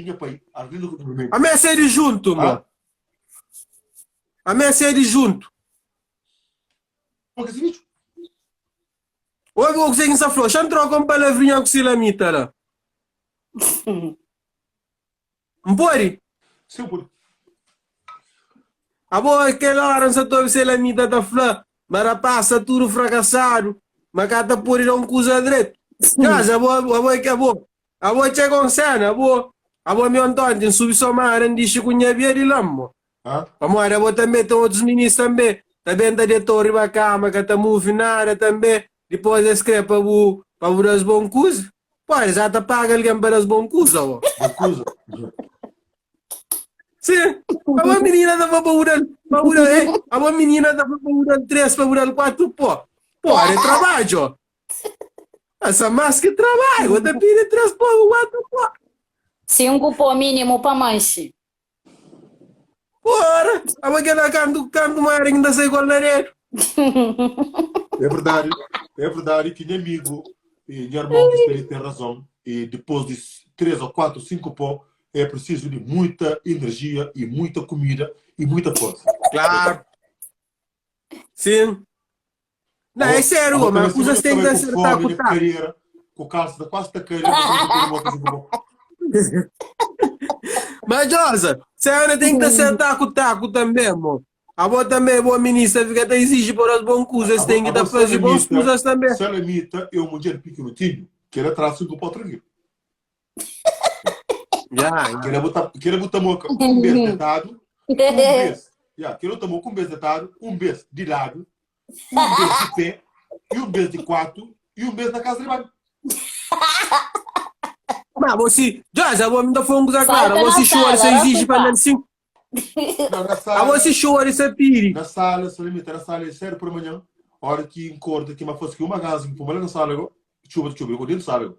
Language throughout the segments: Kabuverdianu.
nha pai, Arlindo ku Vermelho. A mesa é de junto, mo. Ah? A mesa é de junto. Porque esse bicho. Oi, o que você falou? Já troca um palavrinha com silamita lá. N pode? Sim, pode. Abo, aquela hora não ta obi silamita ta fla, ma rapaz sta tudo fracassado, ma ka ta pode dar um kuza direito. Mas abo, abo é que abo, abo tchega um cena, abo, abo mi António, n subi Somada, n dixi ku nha bia di lan, mo. Ah? Pamodi abo tanbe ten otus minis tanbe, ta ben ta detou riba kama, ka ta move nada tanbe, dipos es kre pa bu pa bu das bon kuza. Pode, ja ta paga algen pa das bon kuza o. Bon kuza. Sim, abo minina ta fla pa bu dal, pa bu dal, eh, abo minina ta fla pa bu dal 3, pa bu dal 4 pó. Pode trabadjo. Essa mas ki trabadjo, bu ta pidi 3 pó, 4 pó. 5 pó mínimo pa manxe. Ora, aba kela kantu kantu mari ki ta sai kol na dedu. É verdade, é verdade que nha amigo e nha irmão que está ali tem razão. E depois de 3 ou 4, 5 pó, é preciso de muita energia e muita comida e muita força. Claro. Sim. Não, é sério, Abo mas também, se coisas você têm que também com acertar fome com na tá. carreira, com calça tá quase tá caindo, você não tem uma coisa boa. Mas, Josa, cena tem que acertar com o taco também, mo. A boa também, a boa ministra, fica até exige por as bons coisas, tem que Abo tá fazer bons salamita, coisas também. salamita é uma mulher pequenotinho, que ela traz o pó tranquilo. Já, já. Que ela bota, que ela bota moca um beijo deitado, um beijo. Yeah, que ela bota moca um beijo deitado, um beijo de lado, um beijo de pé, e um beijo de quatro, e um beijo na casa de banho. Mas você, Josa, vou me dar fogo coisa clara, Falta na você chora, sala, você exige para rapaz. andar cinco. Não, na A sala, você chora, você pire. na sala, salamita, na sala é sério por manhã, hora que encorda, que uma fosse que uma gás, que puma lá na sala, agora, chuva, chuva, eu dentro da sala. agora.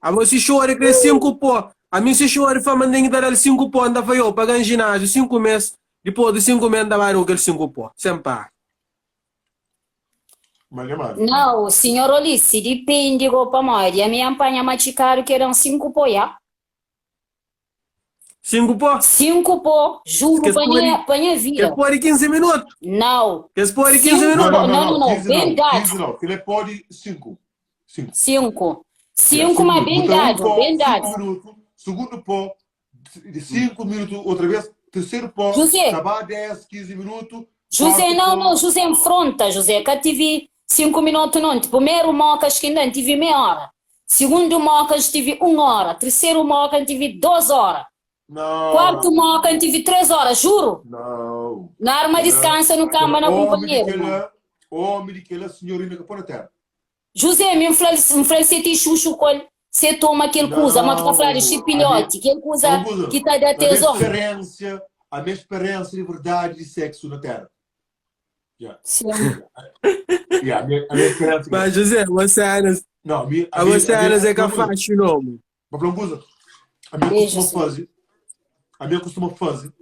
A você chora, cresce cinco pó. A mim se chora, fala, mandei que dar cinco pó, anda foi eu, pagar ginásio, cinco meses. Depois de cinco meses, anda vai aquele cinco pó. Sem par. Mas é mano. Não, senhor Ulisses, depende go pamodi. A minha ampanha machicado que eram cinco poia. Cinco pó? Cinco pó, juro Que pa pode- nha, pa nha Que vida. pode 15 minutos. Não. Que pode 15 Cinco minutos. pó, não, não, não, 15 bem não, dado. 15 não, que ele pode 5. 5. Cinco. Cinco, mas bem dado, pó, bem dado. 5 minutos, segundo pó, de 5 minutos outra vez, terceiro pó, José. acabar 10, 15 minutos. José, quarto não, pó. não, José, enfronta, José, cá tive cinco minutos não. Primeiro mocas que ainda tive meia hora. Segundo mocas tive uma hora. Terceiro moca tive duas horas. Não. Quarto moca tive três horas, juro. Não. Na arma descansa no cama na Homem de companheiro. aquela, homem de aquela senhorina que põe na terra. José, me infla, me infla se te xuxo col, se toma aquele coisa, mas tu tá falando de chipilhote, aquele coisa que tá da A minha tesão. experiência, a minha experiência de verdade de sexo na terra. Yeah. Sim. Yeah, a minha, a minha experiência. Mas, José, você é Não, a minha, a minha- você a minha- é capaz, não. Mas para uma coisa, a minha Beijo, costuma senhor. fazer, a minha costuma fazer,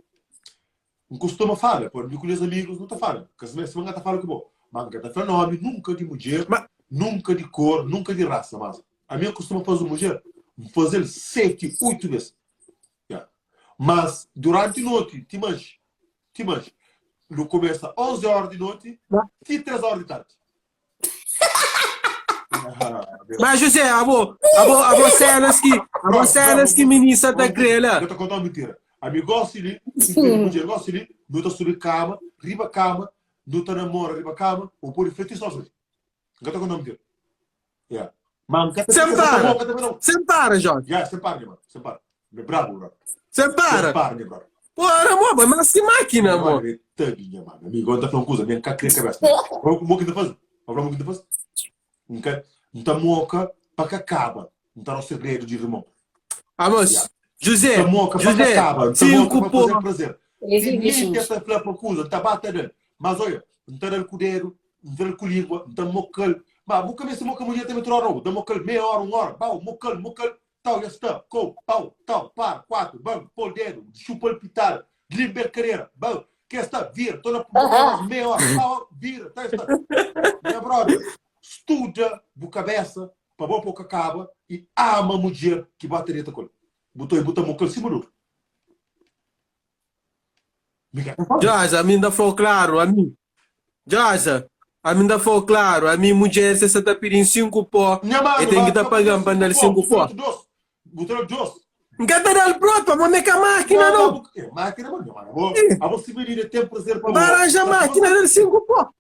não costuma falar, pô, com meus amigos não tá falando, porque se não tá falando que bom, mas não tá falando nome, nunca de mulher, Mas- nunca de cor, nunca de raça, mas a minha costuma fazer mulher, fazer sete, oito vezes. Yeah. Mas durante a noite, te manche, te manche. No começa 11 horas de noite, e 3 horas de tarde. Ah, Deus. Mas, José, abo, abo, abo cenas que, abo cenas que ministra tá crendo. Eu tô contando uma mentira. A mi gosto ali, mulher gosto ali, não tá subir cama, riba cama, não tá namora, riba cama, ou por efeito só. Não tô contando mentira. Yeah. Mas Sem para. Sem para, Jorge. Yeah, sem para, mano. Sem para. Me bravo, bro. Sem para. Sem para, bro. Porra, amor, mas que máquina, amor. Tabinha, mano. Amigo, eu tô falando coisa, minha cria cabeça. O que tá fazendo? O que tá fazendo? Nunca, não tá moca para que acaba. Não tá no segredo de irmão. Ah, mas, Yeah. José, Tá moca para que José, acaba. Tá moca cinco para fazer porra. prazer. Ele E vive nem junto. tenta falar para coisa, tá batendo. Mas olha, não tá dando com o dedo, não tá dando com a língua, não tá mocal. Mas boca mesmo, moca mulher também toda hora, tá mocal meia hora, uma hora, pau, mocal, mocal, tal, já está, com, pau, tal, par, quatro, bam, pôr o dedo, chupa o pitar, limpa a carreira, bam, que está, vira, tô na mais meia hora, pau, vira, tá, está. Minha brother, estuda, boa cabeça. pa bo po ka kaba i ama mudjer ki bo ta deta ku el. Bu ta oi bu ta moka-l sima duru. Mi ka ta fala. Josa, ami N ta fla-u klaru, ami. Josa, ami N ta fla-u klaru, ami mudjer se sa ta pidi-m 5 pó, Nha e manu, ten ba ki ta ka paga-m pidi pa N 5 da-l pó, 5 bu pó. ta da-l 2. Bu ta da-l 2. N ka ta da-l pró, pamodi mi é ka mákina Não, não. bu, é, máquina, mano, mano, abo, Ih, abo se menina tem prazer pa N ba bo. ranja Satisfazer. mákina da-l 5 pó.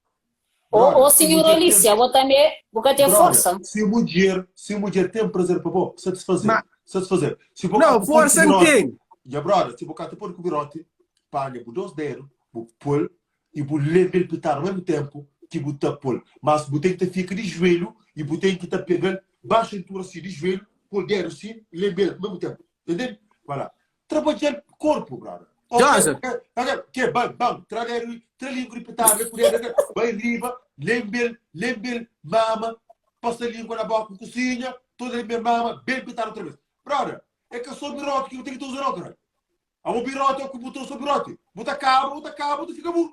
Ô, Brother, ô se senhora mulher tem, Alicia, bo tanbê bu ka ten brother, forsa. se mulher, se mulher tem prazer pa bo, satisfazer, Ma, satisfazer. Se bo ka não, ta pode ku forsa N birote, ten. nha brother, se bo ka ta pode ku birote, panha bu dos dedu, bu pol e bu leba el pitar ao mesmo tempo ki bu ta pol. Mas bu ten ki ta fika di joelho e bu ten ki ta pegal baixo cintura si di joelho, pol dedu si, leba el ao mesmo tempo. Entende? Vai lá. Trabadja korpu, brother. Ok, Josa. ok, ok, ok, ban, ban, tra dedu, tra língua di pitada, ku dedu, ok, bai riba, lenbe-l, lenbe-l, mama, pasa língua na boka, kusinha, toda lenbe-l, mama, ben pitada outra vez. Brother, é ka só biroti ki bu ten ki ta uza não, caralho. Abo biroti é ku bu ta usa biroti. Bu ta kaba, bu ta kaba, bu ta fika burro.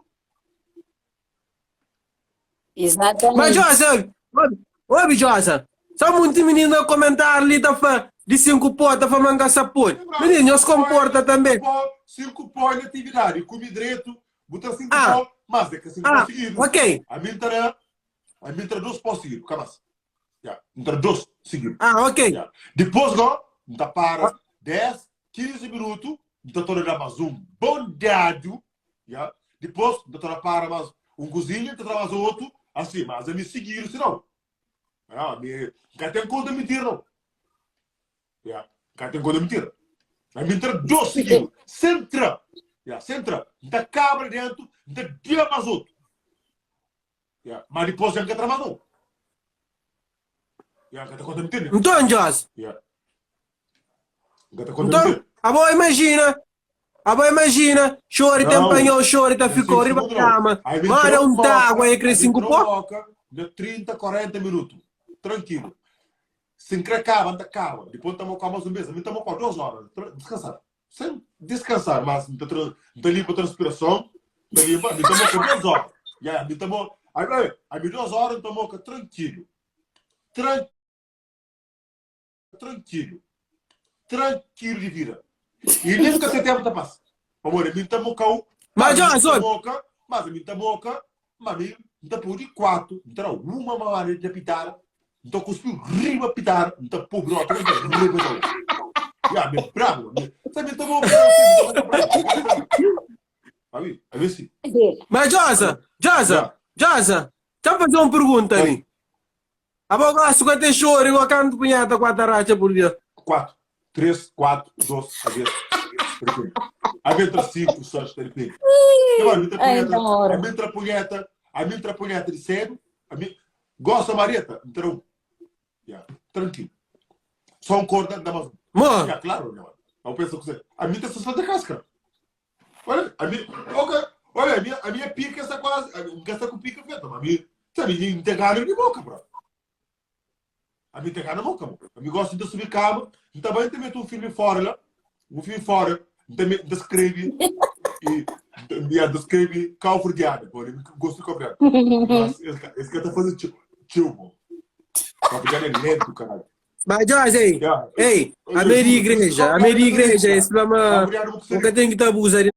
Mas Exatamente. Josa, obi, obi Josa, só munti mininu na komentáriu li ta fla di 5 pó, ta fla ma N ka sa pode. Brother, Mininu, nhos 5 pó é konporta 5 tanbe. pó, 5 pó é na atividadi, kumi dretu, bu ta 5 Ah, pó, mas é ka 5 pó ah, sigidu. ok. Ami N ta da, ami N ta da 2 pó sigidu, ka mas. Ya, N ta da 2 sigidu. Ah, ok. Ya. Dipôs go, N ta para 10, 15 minutu, N ta torna da mas un bon dadu, ya. Dipôs, N ta torna para mas un kuzinha, N ta tra mas otu, asi, mas ami sigidu si nau. Nau, ami N ka ten konta mintira nau. Ya, N ka ten konta mintira. Ami N tra dos sigidu, sen tra, ya, sen tra. N ta kaba li dentu, N ta da mas otu. Ya, ma dipôs dja N ka tra mas nau. Ya, N ka ta konta mintira. Nton, Jos, Ya. N ka ta konta nton, mintira. abo imajina, abo imajina, xori ten Não, panhau, xori ta na fikau 5 riba segundu não. kama, Aí me manda entrou un moca, tágua e kre aí me 5 entrou pó. moca na 30, 40 minutu. Tranquilo. Se N kre kaba, N ta kaba. Dipôs N ta moka mais un bes. Ami N ta moka 2 horas, tra- descansar. Sem descansar, mas N ta, tra- N ta limpa transpirason, N ta limpa, ami N ta moka 2 horas. Ya, ami N ta mo, ami, ami 2 horas N ta moka tranquilo. Tran Trankilu. Trankilu di vida. I nen ka ten tempu ta pasa. Pamodi ami N ta moka-u, Ma mas ami N ta Johnson, moka, mas ami N ta moka, ma ami N ta pudi kuatu, N ta da uma mamada na pitada, N ta kuspi riba pitada, N ta pô brota, N ta rebenta-u. Ya, ami é brabu. Ami, sabe, N ta moka, N ta moka brabu. Ami, ami si. ma Josa, Josa, Ya. Josa, txa-m faze un pergunta Oi. mi. Abo gosi ku te xori go kantu punheta ku ata ratxa pur dia? 4, 3, 4, 2, a vez, de repente. A vez entra 5, 6, de repente. Agora, me entra Ai, punheta, adoro. a me entra punheta, a me entra punheta de cedo, a me gosta Marieta, entra um. Yeah, tranquilo. Só um corda, dá mais um. Mo, Yeah, claro, não. Eu penso que você, a mim tá só de casca. Olha, a minha, ok, olha, a minha, a minha pica está quase, a minha está com pica feita, mas a minha, sabe, não tem gana de boca, bro. A minha tem gana na boca, bro. A minha gosta de subir cama, também também um filme fora lá, um filme fora, também descreve e e descreve calverdiana, pô, eu gosto de calverdiana. Mas esse, esse cara tá fazendo tio, tio, bro. Calverdiana é lento, caralho. ma Josa, ei, Yeah. ei, Eu a meio di juro, igreja, a meio di igreja, es fla ma Calverdiana bu ka ten ki ta abuza di.